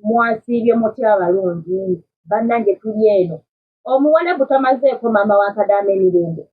Mwasiibye mutya abalungi bannange tuli eno. Omuwalabu tamazeeko maama wa Kadaama emirembe.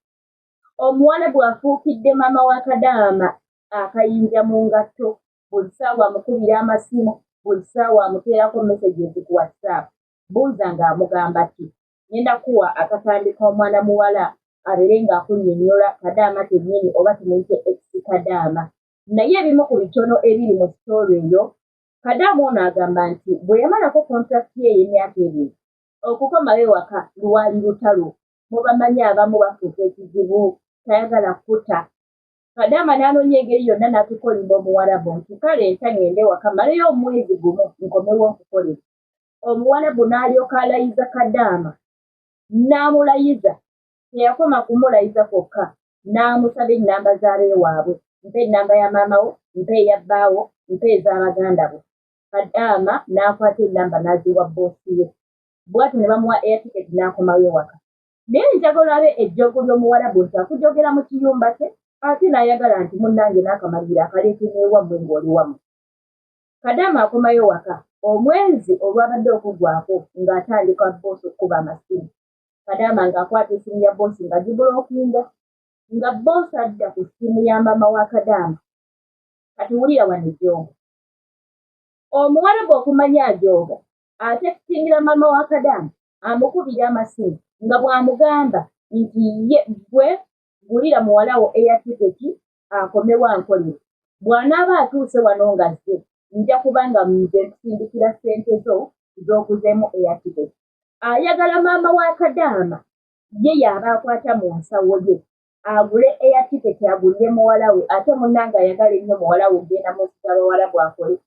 Omuwalabu afuukidde maama wa Kadaama akayinja mu ngatto. Buli ssaawa amukubira amasimu, buli ssaawa amuteerako messages ku WhatsApp. Buuza ng'amugamba ki? Ngenda kuwa akatambi k'omwana muwala abeere ng'akunnyonnyola Kadaama kennyini oba tumuyite ex Kadaama. Naye ebimu ku bitono ebiri mu story eyo, Kadaama ono agamba nti bwe yamalako contract ye ey'emyaka ebiri, okukomawo ewaka lwali lutalo. Mubamanyi abamu bafuuka ekizibu, tayagala kukuta. Kadaama n'anoonya engeri yonna n'atuuka olimba Omuwarabu nti kale enkya ng'ende ewaka mmaleyo omwezi gumu nkomewo nkukolere. Omuwarabu n'alyoka alayiza Kadaama n'amulayiza. Teyakoma kumulayiza kwokka, n'amusaba ennamba z'abeewaabwe, mpa ennamba ya maama wo, mpa eya bbaawo, mpa ez'abaganda bo. Kadaama n'akwata ennamba n'aziwa bboosi we. Bw'atyo ne bamuwa air ticket n'akomawo ewaka. Naye njagala olabe ejjoogo ly'Omuwarabu nti akujoogera mu kiyumba kye ate n'ayagala nti munnange n'akamaliriro akaleete n'ewammwe ng'oli wammwe. Kadaama akomayo waka omwezi olwabadde okuggwaako ng'atandika bboosi okukuba amasimu. Kadaama ng'akwata essimu ya bboosi ng'agibulookinga. Nga bboosi adda ku ssimu ya maama wa Kadaama. Kati wulira wano ejjoogo. Omuwarabu okumanya ajooga atekitingira maama wa Kadaama amukubira amasimu nga bw'amugamba nti ye ggwe gulira muwala wo air ticket akomewo ankolere. Bw'anaaba atuuse wano ng'azze nja kuba nga nze nkusindikira ssente zo z'oguzeemu air ticket. Ayagala maama wa Kadaama ye y'aba akwata mu nsawo ye agule air ticket agulire muwala we ate munnange ayagala ennyo muwala we okugenda mu nsi z'Abawarabu akole.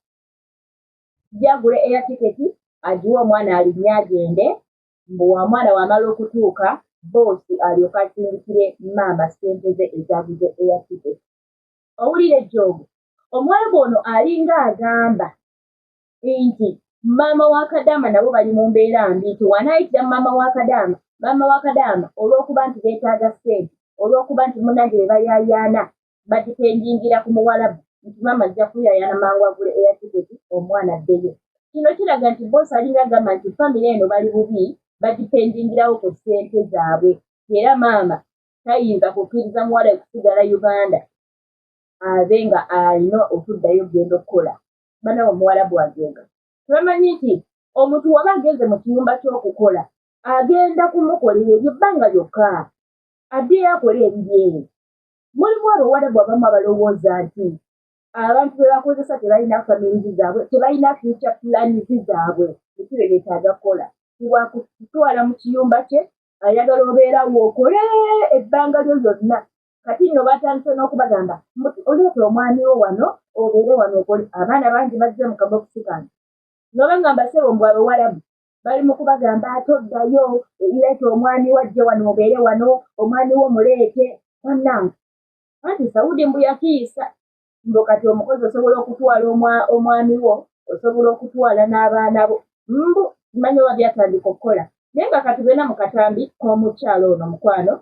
Ye agule air ticket agiwe omwana alinnye agende mbu omwana wamala okutuuka bboosi alyoke asindikire maama ssente ze ezaguze air ticket. Owulira ejjoogo? Omuwarabu ono alinga agamba nti maama wa Kadaama nabo bali mu mbeera mbi nti wanaayitira mu maama wa Kadaama, maama wa Kadaama olw'okuba nti beetaaga ssente, olw'okuba nti munnange be bayaayaana badipendingira ku Muwarabu nti maama ajja kuyaayaana mangu agule air ticket omwana addeyo. Kino kiraga nti bboosi alinga agamba nti famire eno bali bubi badipendingirawo ku ssente zaabwe era maama tayinza kukkiriza muwala we kusigala Uganda abe nga alina okuddayo okugenda okukola. Banawe Omuwarabu ajooga. Tebamanyi nti omuntu waba agenze mu kiyumba ky'okukola agenda kumukolera eryo ebbanga lyokka addeyo akole ebibye. Mulimu Abawarabu abamu abalowooza nti abantu be bakozesa tebalina families zaabwe, tebalina future plans zaabwe, biki bye beetaaga kukola. Bw'akutwala mu kiyumba kye ayagala obeera wo okole ebbanga lyo lyonna. Kati nno batandise n'okubagamba oleeta omwami wo wano obeere wano okole. Abaana bangi bazze mu kabokisi kange nga bagamba ssebo mbu Abawarabu bali mu kubagamba ate oddayo leeta omwami wo ajje wano obeere wano omwami wo muleete. Bannange anti Saudi mbu yakiisa mbu kati omukozi osobola okutwala omwami wo, osobola okutwala n'abaana bo mbu simanyi oba byatandika okukola. Naye nga katubeena mu katambi k'omukyalo ono mukwano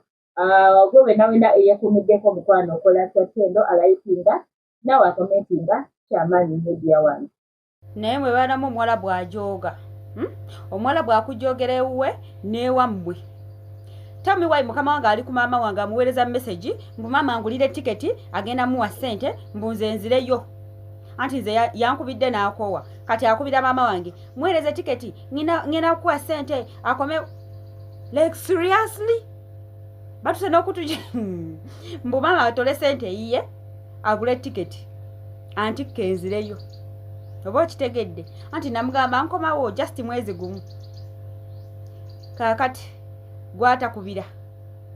gwe wena wena eyeekuumiddeko omukwano okola kya ttendo alayikinga naawe akomentinga kyamaanyi nnyo dear wange. Naye mwe baanamu omuwala bw'ajooga, Omuwala bw'akujoogera ewuwe n'ewammwe. Tell me why mukama wange ali ku maama wange amuweereza message mbu maama ngulire tiketi agenda muwa ssente mbu nze nzireyo. Anti nze yankubidde n'akoowa. Kati akubira maama wange muweereze tiketi ngenda kukuwa ssente akome. Like seriously? Batuse n'okutuja mbu maama atole ssente eyiye agule tiketi anti kenzireyo. Oba okitegedde anti namugamba nkomawo just mwezi gumu. Kaakati gwatakubira,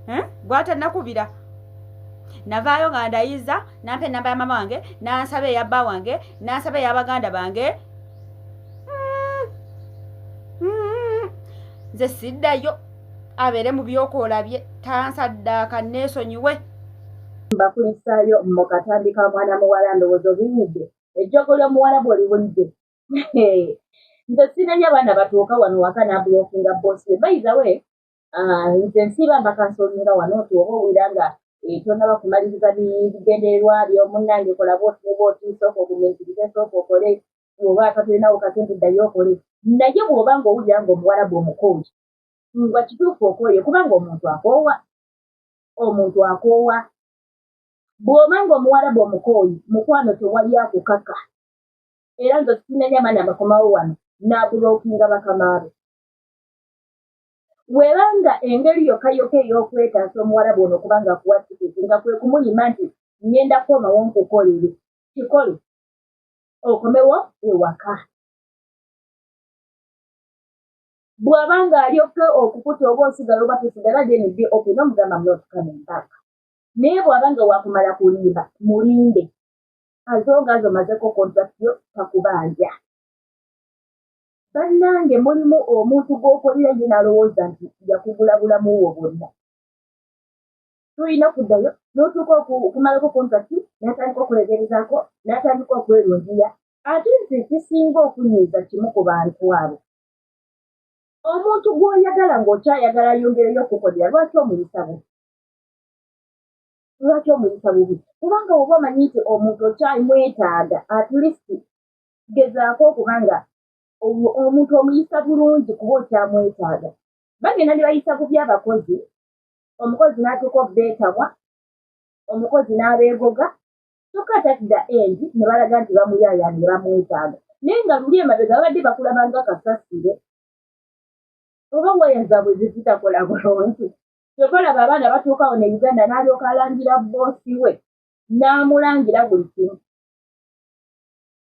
eh? Gwatanakubira navaayo nga ndayiza nampa enamba ya mama wange nansaba eya bba wange nansaba ey'abaganda bange. Nze siddayo abeere mu byokoolabye tansaddaaka neesonyiwe. Mbakulisaayo mu katambi ka mwana muwala ndowooza obiwulidde ejjoogo ly'omuwala bw'oliwulidde. Nze sinenya abaana batuuka wano waka n'abulookinga bboosi we. By the way, nze nsiiba mbakansolinga wano nti oba owulira nga tonnaba kumaliriza bigendererwa byo munnange kola bw'oti ne bw'oti, sooka ogumiikirize, sooka okole. Oba akatolinawo kasente, ddayo okole. Naye bw'oba ng'owulira ng'omuwalabu omukooye, nga kituufu okooye, kubanga omuntu akoowa, omuntu akoowa. Bw'oba ng'omuwalabu omukooye, mukwano, tewali akukaka. Era nze sisinenya maani abakomawo wano n'ablockinga bakamaabe. Webanga engeri yokka yokka ey'okwetaasa omuwalabu ono kubanga akuwa tiketi nga kwe kumulima nti ngenda kukomawo nkukolere, kikole okomewo ewaka. Bw'aba nga alyoke okukuta oba osigala oba tosigala, then be open, omugamba, "Not coming back." Naye bw'aba nga wakumala kulimba, mulinde. As long as omazeko contract yo, takubanja. Bannange, mulimu omuntu gw'okolera ye n'alowooza nti yakugula bulamu bwo bwonna. Tulina okuddayo n'otuuka okumalako contract, n'atandika okulegerezaako, n'atandika okwerungiya. Ate nze kisinga okunyiiza kimu ku bantu abo, omuntu gw'oyagala ng'okyayagala ayongereyo okukolera, lwaki omuyisa bubi? Lwaki omuyisa bubi? Kubanga oba omanyi nti omuntu okyamwetaaga, at least gezaako okuba nga omuntu omuyisa bulungi kuba okyamwetaaga. Bagenda ne bayisa bubi abakozi, omukozi n'atuuka obeetamwa, omukozi n'abeegoga. Kyokka ate at the end ne balaga nti bamuyaayaana ne bamwetaaga, naye nga luli emabega babadde bakulaba nga kasasiro oba waya zaabwe zezitakola bulungi. Kyova olaba abaana batuukawo ne Uganda n'alyoka alangira boss we, n'amulangira buli kimu.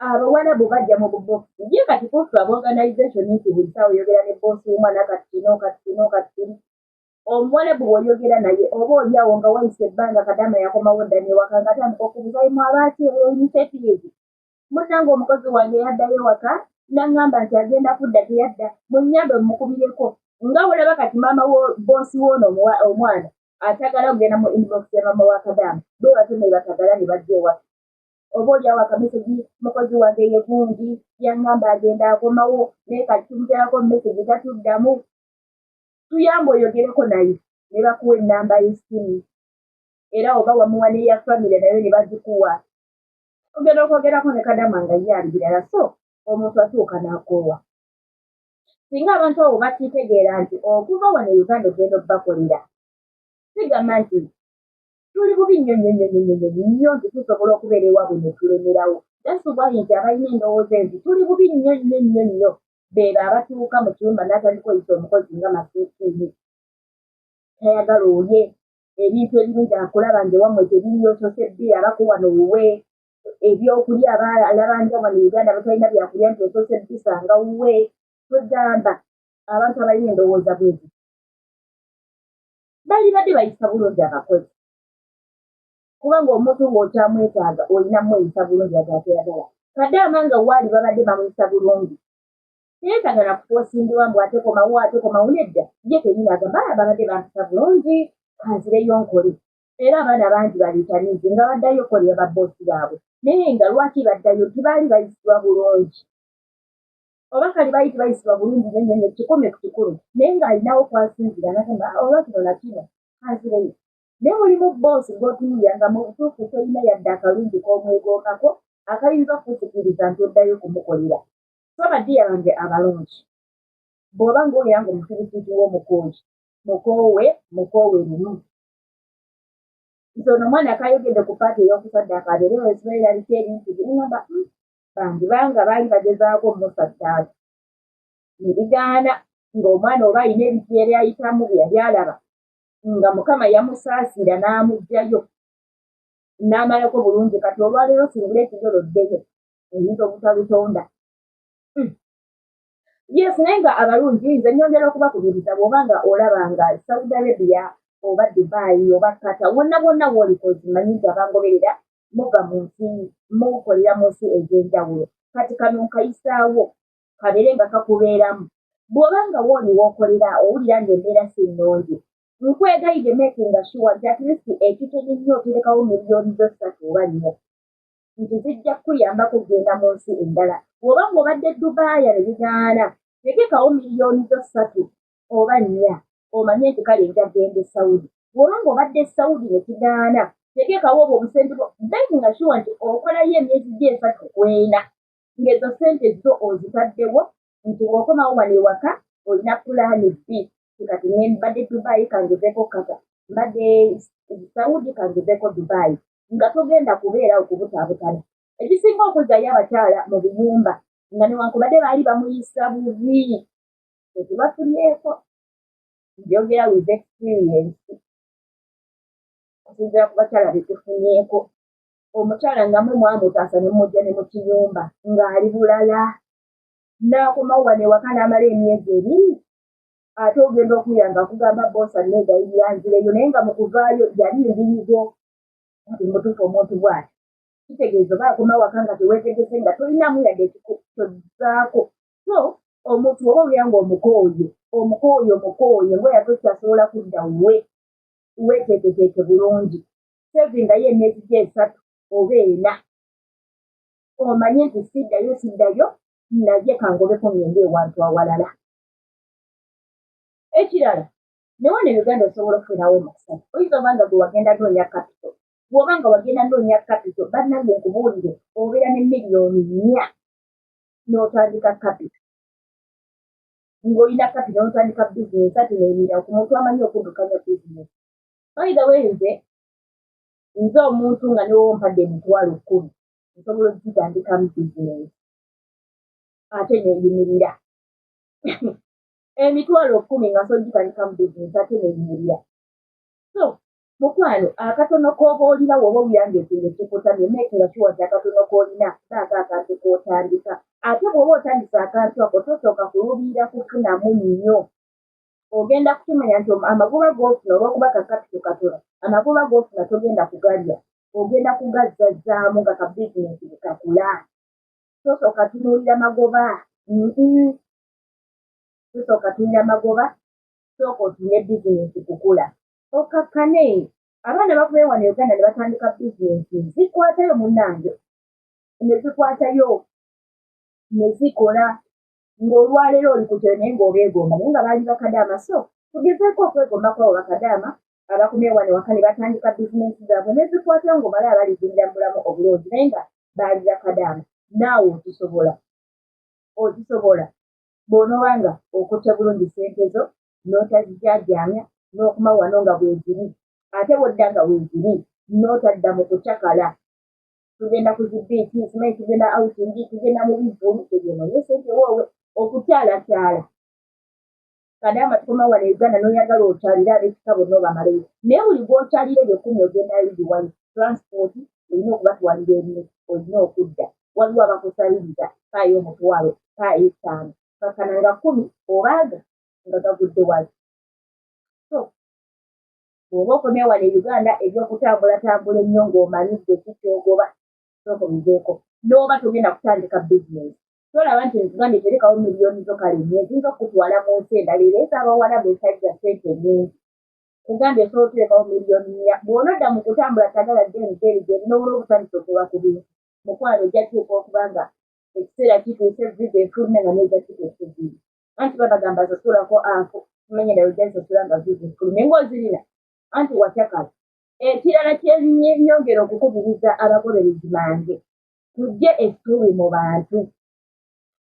Abawalabu bajja mu bubokisi. Ye kati kufe aba organization nti buli ssaawa oyogera ne boss w'omwana, kati kino, kati kino, kati kiri. Omuwalabu bw'oyogera naye, oba oli awo nga wayisa ebbanga, kadama yakomawo dda newaka, nga atandika okubuuza, "Mwabaaki initiative? Munnange, omukozi wange yaddayo ewaka naŋŋamba nti agenda kudda, teyadda. Munnyambe mumukubireko." Nga olaba kati maama boss w'ono omwana atagala kugenda mu inbox ya maama wa kadaama, bwe batyo ne batagala ne bajja ewaka. Oba oli awo akamessage, "Mukozi wange ye gundi yaŋŋamba agenda akomawo, naye kati tumuterako message tatuddamu, tuyambe oyogereko naye." Ne bakuwa ennamba y'essimu, era oba wamuwa n'eya famire nayo ne bagikuwa, ogenda okwogerako ne kadama nga ye ali birala. So omuntu atuuka n'akoowa. Singa abantu abo bakitegeera nti okuva wano e Uganda ogenda obbakolera, sigamba nti tuli bubi nnyo nnyo nnyo nnyo nnyo nnyo nti tusobola okubeera ewaabwe ne tulemerawo. That's why nti abalina endowooza nti tuli bubi nnyo nnyo nnyo nnyo beebo abatuuka mu kiyumba n'atandika oyisa omukozi nga masiikiini, tayagala olye ebintu ebirungi, akulaba nga ewammwe tebiriyo, osose bbiri abako wano wuwe ebyokulya, abalabanja wano e Uganda batalina byakulya nti osose bisanga wuwe. Kwegamba abantu abalina endowooza bwezi bali badde bayisa bulungi abakozi, kubanga omuntu ng'okyamwetaaga olina mweyisa bulungi. Agateyagala kadaama nga waali babadde bamuyisa bulungi, teyeetaaga na kuforcingibwa mbu ate komawo, ate komawo. Nedda, ye kenyini agamba, "Ah, babadde bampisa bulungi, kanzireyo nkole." Era abaana bangi balitanizi nga baddayo okukolera baboss baabwe, naye nga lwaki baddayo? Tibaali bayisibwa bulungi, oba kale baali tebayisibwa bulungi nnyo nnyo nnyo 100%, naye ng'alinawo kwasinzira nagamba, "Ah, oba kino na kino, kanzireyo." Naye mulimu boss gw'otunuulira nga mu butuufu tolina yadde akalungi k'omwegombako akayinza okukusikiriza nti oddayo kumukolera. So badiya bange abalungi, bw'oba ng'owulira ng'omufirisuuti w'omukooyi, mukoowe, mukoowe lumu. Nze ono omwana kayogedde ku part ey'okusaddaaka, abeere wesibaira biki ebintu bye, ŋŋamba, bangi banga baali bagezaako omusaddaaka ne bigaana, ng'omwana oba alina ebintu yali ayitamu bye yali alaba nga Mukama yamusaasira n'amuggyayo n'amalako bulungi. Kati olwaleero singula ekigero oddeyo, oyinza obutalutonda. Yes, naye nga abalungi, nze nyongera okubakubiriza, bw'oba nga olaba nga Saudi Arabia oba Dubai oba Qatar, wonna wonna woolikozi, manyi nti abangoberera muva mu nsi, mukolera mu nsi ez'enjawulo. Kati kano nkayisaawo kabeere nga kakubeeramu. Bw'oba nga wooli w'okolera owulira ng'embeera si nnungi, nkwegayidde, making sure nti at least ekitono ennyo oterekawo miliyoni zo 3 oba 4 nti zijja kukuyambako okugenda mu nsi endala. Bw'oba ng'obadde Dubaaya ne bigaana, tegekawo miliyoni zo 3 oba 4, omanye nti kale nja genda e Saudi. Bw'oba ng'obadde Saudi ne kigaana, tegekawo obwo obusente bwo, making sure nti okolayo emyezi gyo 3 ku 4. Ng'ezo ssente zo ozitaddewo nti bw'okomawo wano ewaka olina pulaani B. Kati mbadde Dubai, kangezeeko Qatar, mbadde Saudi, kangezeeko Dubai, nga togenda kubeerawo kubutaabutana. Ekisinga okuzzayo abakyala mu biyumba nga newankubadde baali bamuyisa bubi, tetubafunyeeko, njogera with experience okusinziira ku bakyala betufunyeeko, omukyala nga mwe mwamutaasa ne mujja ne mu kiyumba ng'ali bulala, n'akomawo wano ewaka n'amala emyezi 2, ate ogenda okuwulira nga akugamba, "Boss, neegayirira nzireyo," naye nga mu kuvaayo yali mbirigo. Kati mutuufu omuntu bw'ati kitegeeza oba akoma waka nga teweetegese, nga tolinamu yadde kyozzaako. So omuntu oba owulira ng'omukooye, omukooye, omukooye, ngaoya tokyasobola kudda, we weeteeketeeke bulungi, savingayo emyezi gy'3 oba 4, omanye nti siddayo, siddayo, naye kangobeko ngende ewantu awalala. Ekirala, ne wano e Uganda osobola okufunawo omukisa. Oyinza oba nga gwe wagenda noonya capital. Bw'oba nga wagenda noonya capital, bannange nkubuulire, obeera ne miliyoni 4 n'otandika capital, ng'olina capital n'otandika bizinesi, ate neemira ku muntu amanyi okuddukanya bizinesi. By the way, nze omuntu nga newoba mpadde 100,000, nsobola okugitandikamu bizinesi ate neeyimirira. 100,000 nga nsobola ogitandikamu bizinesi ate neeyimirira. So mukwano, akatono k'oba olina, woba owulira ng'ekintu kikutamye, makinga sure nti akatono k'olina baako akantu k'otandika. Ate bw'oba otandise akantu ako, tosooka kuluubirira kufunamu nnyo. Ogenda kukimanya nti amagoba g'ofuna, olw'okuba ka capital katono, amagoba g'ofuna togenda kugalya, ogenda kugazzazaamu nga ka bizinesi bwe kakula. Tosooka tunuulira magoba, tosooka tunuulira magoba, sooka otunule bizinesi kukula, okakkane. Abaana bakubeera wano e Uganda ne batandika bizinesi, zikwatayo munnange, ne zikwatayo ne zikola, ng'olwaleero oli ku kyeyo naye ng'obeegomba, naye nga baali bakadaama. So tugezeeko okwegombako abo bakadaama abakomyewo wano ewaka ne batandika bizinesi zaabwe ne zikwatayo, ng'omala abalizinira mu bulamu obulungi, naye nga baali bakadaama. Naawe okisobola, okisobola bw'onooba nga okutte bulungi ssente zo n'otazijaajaamya, n'okuma wano nga bweziri, ate bw'odda nga weeziri, n'otadda mu kucakala, tugenda ku zibiiki, simanyi tugenda outing, tugenda mu bivvulu ebyo, noonye ssente woowe okukyalakyala. Kadaama tukoma wano e Uganda n'oyagala okyalire ab'ekika bonna obamaleyo, naye buli gw'okyalira ebyo 10 ogenda bigiwayo transport, olina okubatwalira emmere, olina okudda, waliwo abakusabiriza, paayo 1000, paayo 5, kakkana nga 10 obaaga nga gagudde wali. So bw'oba okomye wano e Uganda, ebyokutambulatambula ennyo ng'omanyi ggwe ki kyogoba, sooka obiveeko. N'oba togenda kutandika bizinesi, tolaba nti nkugambye terekawo miliyoni zo, kale nnyo eziyinza okukutwala mu nsi endala era ez'abawalabu esajja ssente nnyingi. Kugambye osobola oterekawo miliyoni 4, bw'onodda mu kutambula tagala geni geri geri, n'obula obutandisa okuba ku bintu, mukwano, ojja tuuka okuba nga ekiseera kituuse visa efulumye nga neza kituuse visa. Anti babagamba sasulako afu, tumanye endala ojja zisasula nga visa efulumye ng'ozirina, anti wakyakala. Ekirala kyenyongera okukubiriza abagoberezi bange, tujje essuubi mu bantu.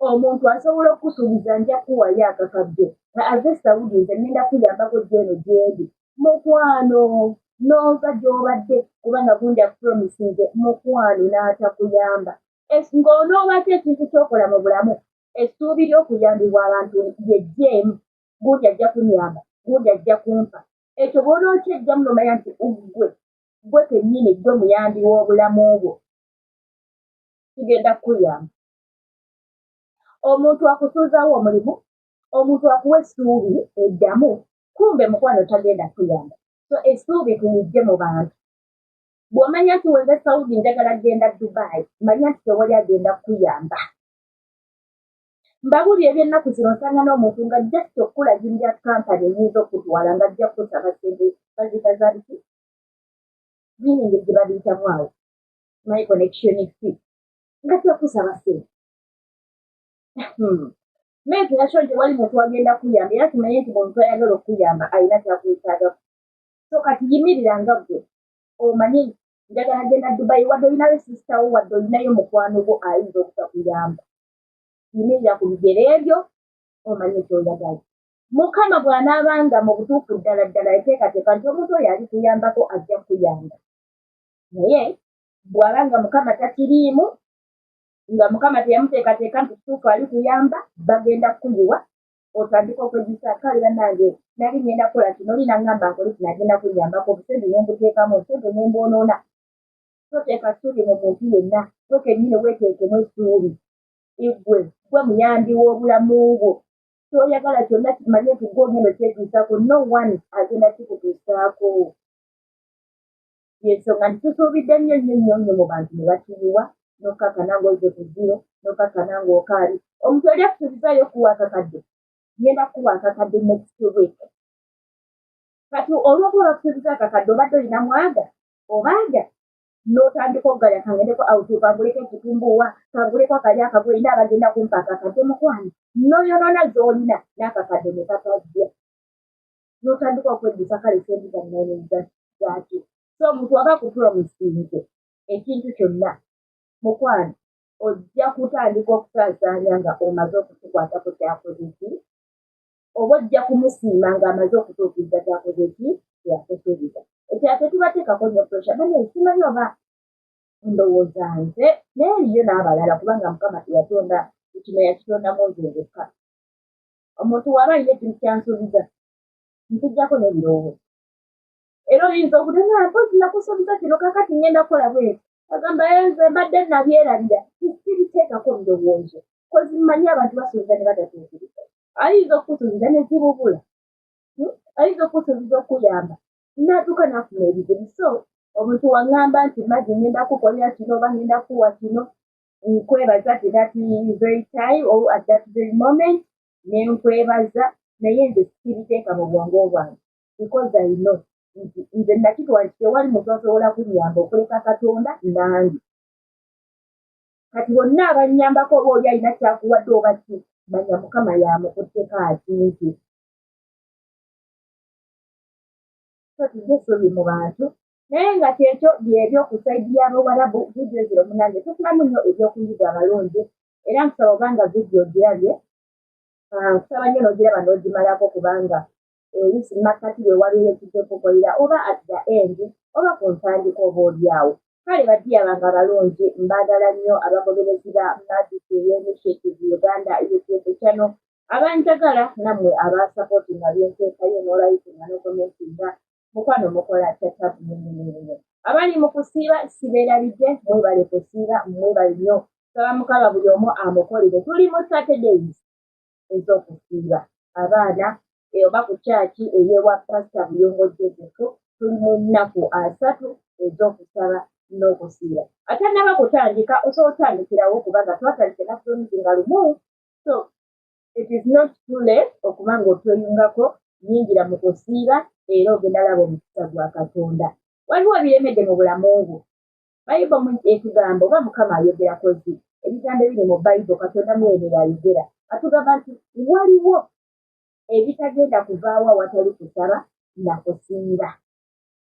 Omuntu asobola okukusuubiza, "Nja kuwayo akakadde ave Saudi, nze ngenda kuyambako gyeno gyendi," mukwano, n'ova gy'obadde kubanga gundi akupromisinze, mukwano, n'atakuyamba. Ng'onoobako ekintu ky'okola mu bulamu, essuubi ly'okuyambibwa abantu lyejjeemu, gundi ajja kunyamba, gundi ajja kumpa ekyo. Bw'onookyejjamu n'omanya nti ggwe, ggwe kennyini ggwe muyambi w'obulamu bwo, kigenda kukuyamba. Omuntu akusuuzaawo omulimu, omuntu akuwa essuubi eddamu, kumbe mukwano tagenda kuyamba. So essuubi tulijje mu bantu. Bw'omanya nti wenze Saudi njagala genda Dubai, manya nti tewali agenda kukuyamba. Mbabuulira, ebyennaku zino nsanga n'omuntu nga just okukulagirira kampani eyinza okutwala nga ajja kukusaba ssente, baziyita za biki, naye engeri gye babiyitamu awo, my connection fee, nga ajja kukusaba ssente. Making sure nti wali muntu agenda kuyamba, era kimanye nti muntu ayagala okuyamba alina kyakwetaagako. So kati yimirira nga ggwe omanye. Njagala genda Dubai, wadde olinayo sister wo, wadde olinayo mukwano gwo ayinza obutakuyamba, yimirira ku bigere ebyo omanye kyoyagala. Mukama bw'anaabanga mu butuufu ddala ddala yateekateeka nti omuntu oyo alikuyambako, ajja kuyamba. Naye bw'aba nga Mukama takiriimu, nga Mukama teyamuteekateeka nti kituufu ali kuyamba, bagenda kukuyiwa otandika okwejjusa. Kale bannange, nali ngenda kukola kino, oli naŋŋamba nkole kino, agenda kunnyambako, obusente ne mbuteekamu, obusente ne mbwonoona. Toteeka ssuubi mu muntu yenna, gwe kennyini weeteekemu essuubi. Igwe gwe muyambi w'obulamu bwo. Kyoyagala kyonna kimanye nti gwe ogenda okyetuusaako, no one agenda kikutuusaako. Yensonga nti tusuubidde nnyo nnyo nnyo nnyo mu bantu ne batuyiwa, n'okkakkana ng'ozze ku zero, n'okkakkana ng'okaali. Omuntu yali akusuubizaayo okuwa akakadde, ngenda kukuwa akakadde next week. Kati olw'okuba bakusuubiza akakadde, obadde olina mwaga obaaga, n'otandika okugaya, kangendeko out, kanguleko ekitumbuuwa, kanguleko akali akagwe, abagenda kumpa akakadde. Mukwano, n'oyonoona z'olina n'akakadde ne katajja, n'otandika okwejjusa, kale sente zange zaki? So omuntu aba akupromisinze ekintu kyonna, mukwano, ojja kutandika okusaasaanya nga omaze okukikwatako kyakoze ki, oba ojja kumusiima ng'amaze okutuukiriza kyakoze ki, kyeyakusuubiza. Ekirala, tetubateekako nnyo pressure. Bane, simanyi oba ndowooza nze, naye eriyo n'abalala, kubanga Mukama teyatonda kino, yakitondamu nze nzekka. Omuntu w'aba alina ekintu kyansuubiza, nkijjako n'ebirowoozo. Era oyinza okutanga, mpozi nakusuubiza kino, kakati ngenda kukola bwenti. Agamba, nze mbadde nabyerabira. Sibiteekako birowoozo, 'cause mmanyi abantu basuubiza ne batatuukiriza. Ayinza okukusuubiza ne zibubula. Ayinza okukusuubiza okuyamba, n'atuuka n'afuna ebizibu. So omuntu waŋŋamba nti, "Mazi, ngenda kukolera kino oba ngenda kuwa kino," nkwebaza at that very time or at that very moment, nenkwebaza, naye nze sibiteeka mu bwongo bwange, because I know nti nze nakitwala nti tewali muntu asobola kunnyamba okuleka Katonda nange. Kati bonna abannyambako, oba oli alina kyakuwadde oba ki, manya Mukama yamukutteko akinti. So tujje essuubi mu bantu, naye nga kyekyo byebyo ku side y'Abawarabu. Vidiyo zino munange tufunamu nnyo ebyokuyiga abalungi, era nkusaba obanga vidiyo ogirabye, nkusaba nnyo n'ogiraba n'ogimalako, kubanga oluusi makkati we wabeera ekijja okukolera, oba at the end, oba ku ntandika, oba oli awo. Kale baddiya bange abalungi, mbaagala nnyo, abagoberezi ba Magic Initiative Uganda YouTube channel, abanjagala, nammwe abasupportinga byenteekayo, n'olikinga n'ocommentinga. Mukwano, mukola kyatabu nnyo. Abali mu kusiiba, sibeerabidde, mwebale kusiiba, mwebale nnyo. Saba Mukama buli omu amukolere. Tuli mu Saturdays ez'okusiiba abaana, oba ku kyaki eyewa Pasita Buyongo Joseph. Tuli mu nnaku 30 ez'okusaba n'okusiiba. Atannaba kutandika, osobola otandikirawo, kubanga twatandika ennaku z'omwezi nga 1, so it is not too late okuba nga otweyungako. Yingira mu kusiiba era ogenda laba omukisa gwa Katonda. Waliwo ebiremedde mu bulamu bwo. Bayibo etugamba, oba Mukama ayogera, 'cause ebigambo ebiri mu Bayibo Katonda mwene yayogera, atugamba nti waliwo ebitagenda kuvaawo awatali kusaba nakusiiba.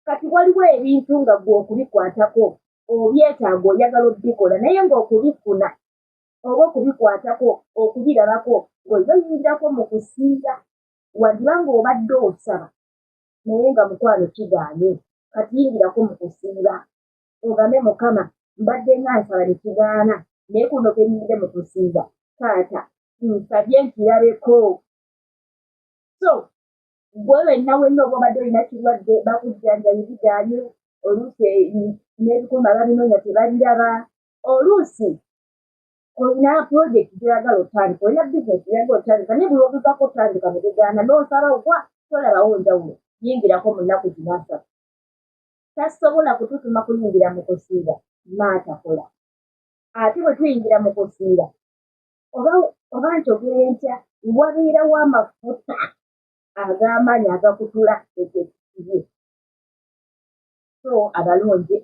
Kati waliwo ebintu nga gwe okubikwatako obyetaaga, oyagala obikola, naye ng'okubifuna oba okubikwatako, okubirabako, ng'olina oyingirako mu kusiiba. Wandiba ng'obadde osaba naye nga mukwano kigaanye, kati yingirako mu kusiiba, ogambe, "Mukama, mbadde nga nsaba ne kigaana, naye kuno kenyingidde mu kusiiba, taata nsabye nkirabeko." So gwe wenna wenna oba obadde olina kirwadde, bakujjanjabi bigaanye, oluusi n'ebikuma babinoonya tebabiraba, oluusi olina project gyoyagala otandika, olina bizinesi gyoyagala otandika, naye buli ogezaako otandika ne bigaana, n'osaba gwa tolabawo njawulo, yingirako mu nnaku zino 30. Tasobola kututuma kuyingira mu kusiiba maatakola. Ate bwe tuyingira mu kusiiba, oba nkyogere ntya, wabeerawo amafuta ag'amaanyi agakutula ekyo ekisibye. So abalungi,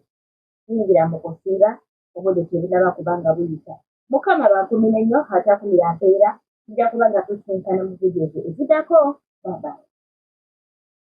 yingira mu kusiiba obudde tebunaba kubanga buyita. Mukama bankumire nnyo, atakumira mpeera. Tujja kuba nga tusinkana mu vidiyo eziddako. Bye bye.